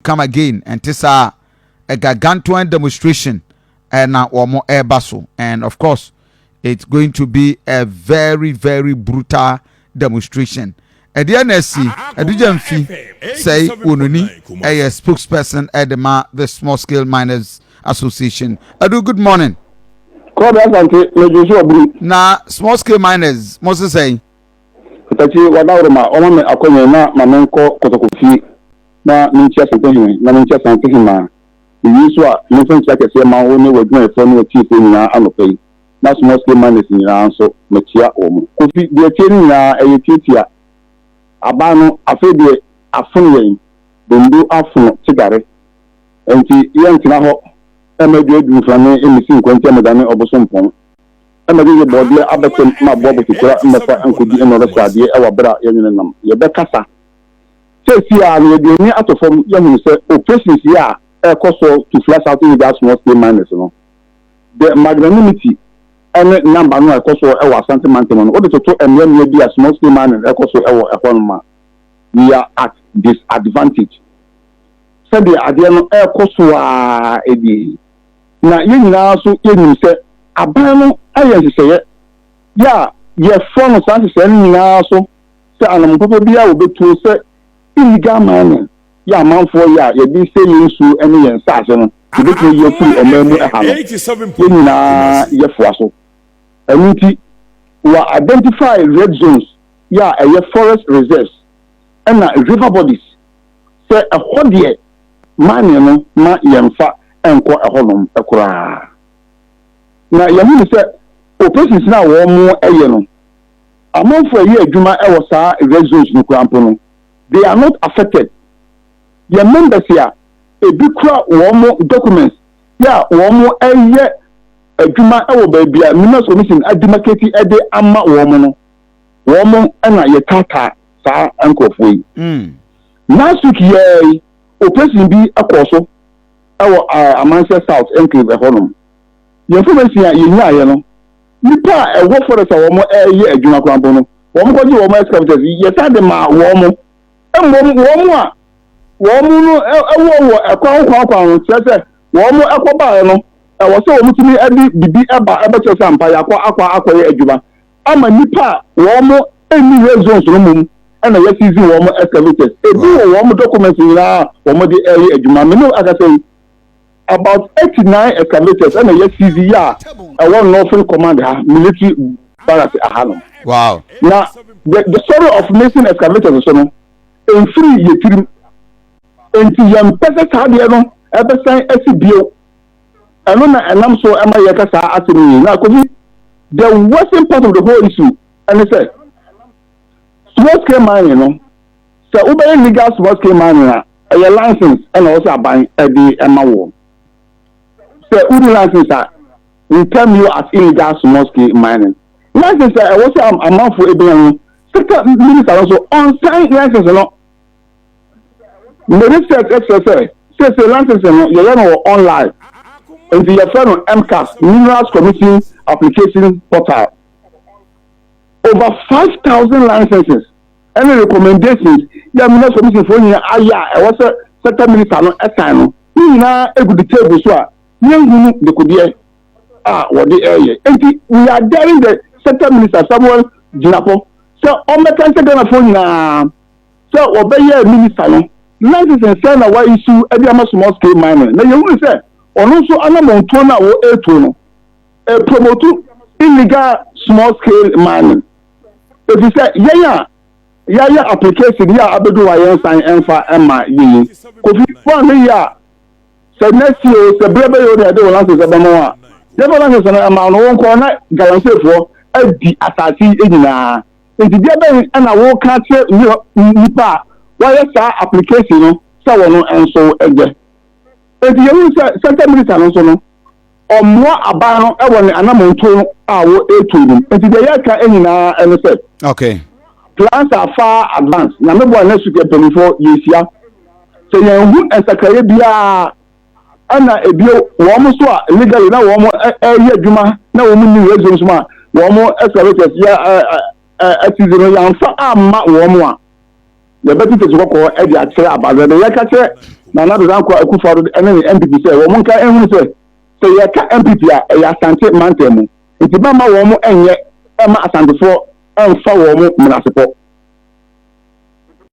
Come again. Ɛnte saa, a gargantuan demonstration ɛna wɔn ɛreba so, and of course it's going to be a very, very brutal demonstration. Ɛdeɛ na ɛsi Adu Gyamfi Sɛe Wononi ɛyɛ spokesperson ɛde ma the Small Scale Miners Association. Adu, good morning. Kɔɔbi Asante, mɛdwo so ɔburu. Na Small Scale Miners mo sisɛn? Katakyi wadaworo ɔma me akɔnya na ma menkɔ Kɔtɔkɔfie na menkyia Asantehene na menkyia Asantehemaa. Mewie nso a, memfa nkyia kɛseɛ ma wo ne w'adwumayɛfoɔ ne w'atiefoɔ nyinaa anɔpa yi, na Small Scale Miners nyinaa nso makyia wɔ mo. Kofi, deɛ tie no nyinaa ɛyɛ tietia aban no. Afei deɛ afono yɛn dondo, afono kyigare, nti yɛntena hɔ ɛma dua mframe mmesi nkwanti amedane ɔbosompɔn ɛma de yɛ bɔɔdeɛ abɛsɛm ma aboa bɔtokura mmɛfa nkɔdi ɛna ɔbɛsɛ adeɛ ɛwɔ abere a yɛnwene nam yɛbɛkasa. Seesi a no, yɛde ani ato fam, yɛhunu sɛ operations yi a ɛrekɔ so to flush out illegal small scale miners no, the magnanimity ɛne number no a ɛkɔ so ɛwɔ Asante mantam no, wode toto mmeammea bi a small scale mining ɛkɔ so ɛwɔ ɛhɔ nom a, we are at disadvantage. Sɛdeɛ adeɛ no ɛrekɔ so a ɛdie na yɛn nyinaa nso yɛnim sɛ aban no ayɛ nhyehyɛeɛ yɛ a yɛfrɛ no saa nhyehyɛeɛ no nyinaa so sɛ anammɔpapa biara wɔbɛtuo sɛ illegal mining yɛ amanfoɔ yɛ a yɛde sɛ yɛn nsuo ne yɛn nsaase no, yɛbɛtumi yi afiri ɔman mu ɛha no, yɛn nyinaa yɛfoa so. Ɛno nti wɔ identify red zones yɛ a ɛyɛ forest reserves ɛna river bodies sɛ ɛhɔ deɛ, mining no ma yɛmfa nkɔ ɛhɔnom koraa. Na yɛhu sɛ operations no a wɔn yɛ no, amanfoɔ a ɛyɛ adwuma wɔ saa red zones no koraa mpo no, they are not affected. Yɛn members a ebi kura wɔn documents yɛ a wɔn yɛ adwuma wɔ baabi a Minerals Commission ademarcate de ama wɔn no, wɔn na yɛtaataa saa nkurɔfoɔ yi. Last week yɛɛ operation bi kɔɔ so wɔ Amansia South enclave ɛhɔnom. Yɛn information a yɛnyaeɛ no, nipa a ɛwɔ forest a wɔn ɛreyɛ adwuma koraa mpo no, wɔn kɔgye wɔn excavators, yɛsan de maa wɔn. Mmom wɔn a wɔn no ɛwɔ wɔ ɛkwan kwan kwan no, kyerɛ sɛ wɔn ɛkɔ baeɛ no, ɛwɔ sɛ wɔn tumi ɛde bibi ɛba ɛbɛkyerɛ sɛ ampa yɛakɔ akɔ akɔyɛ adwuma ama nipa a wɔn ɛnni red zones no mum ɛna yɛseize wɔn excavators. Ebi wɔ wɔn documents nyinaa a wɔn de ɛyɛ adwuma. Mene akasa yi, about 89 excavators ɛna yɛseize yi a ɛwɔ Northern Command ha, military barracks aha no. Na the story of missing excavators so no mfiri yɛ tirim, nti yɛn mpɛ sɛ saa adeɛ no ɛbɛsan asi bio. Ɛno na ɛnam so ɛma yɛka saa asɛm yi. Na Kofi, the worst part of the whole issue ɛne sɛ small scale mining no, sɛ wobɛyɛ legal small scale mining a, ɛyɛ license ɛna ɛwɔ sɛ aban ɛde ɛma wɔ. Sɛ wodi license a, we term you as illegal small scale mining. License a ɛwɔ sɛ amanfo ebenya no, sector minister no so ɔnsan license no. Ne research ɛkyerɛ sɛ sɛsɛ license no yɛyɛ no wɔ online, nti yɛfrɛ no MCAS, Minerals Commission Application Portal. Over 5,000 licenses ɛne recommendations yɛ Minerals Commission foɔ nyinaa ayɛ a ɛwɔ sɛ sector minister no ɛsan no ne nyinaa egu the table so a yɛnhunu dekodeɛ a wɔde ɛyɛ. Nti we are daring the sector minister, Samuel Jinapor, sɛ ɔmmɛka nkyɛ Ghanafoɔ nyinaa sɛ wɔbɛyɛ minister no, license nsɛn na waissue ɛde ama small scale mining. Na yɛhunu sɛ ɔno nso anammɔntuo no a wɔretuo no promote illegal small scale mining, efi sɛ yɛn a yɛayɛ application yɛ a abɛdu wa yɛn san ɛmfa ɛma yɛyi. Kofi, wɔn ahwɛ yi a, sɛ next year o, sɛ berɛ bɛyɛ o, na yɛde wɔn license ɛbɛma wɔn a, yɛfɛ license no ɛma no, wɔn kɔ na galamseyfoɔ adi asase yi nyinaa. Nti deɛ bɛn ɛna wɔka kyerɛ nipa a wɔayɛ saa application no sɛ wɔn nso ɛgyɛ? Nti yɛhu sɛ sector minister no nso no, ɔmmoa aban no ɛwɔ ne anammɔntuo no a wɔretuo no. Nti deɛ yɛka nyinaa ɛno sɛ plans are far advanced. Nyame boa, next week mpanimfoɔ yɛhyia. Sɛ yɛn hu nsakraeɛ biara ɛna ebio wɔn nso a legally na wɔn ɛyɛ adwuma na wɔn ni red zones mu a wɔn excavators yɛ ɛ ɛ ɛseize no, yɛnfa amma wɔn a, yɛbɛtete so kɔkɔɔ ɛde akyerɛ aban no. Yɛka kyerɛ Nana Addo Dankwa Akufo-Addo ne ne NPP sɛ wɔn nka nhunu sɛ sɛ yɛka NPP a ɛyɛ Asante mantam mu nti bɛma wɔn nyɛ ɛma Asantefoɔ ɛmfa wɔn menasepɔ.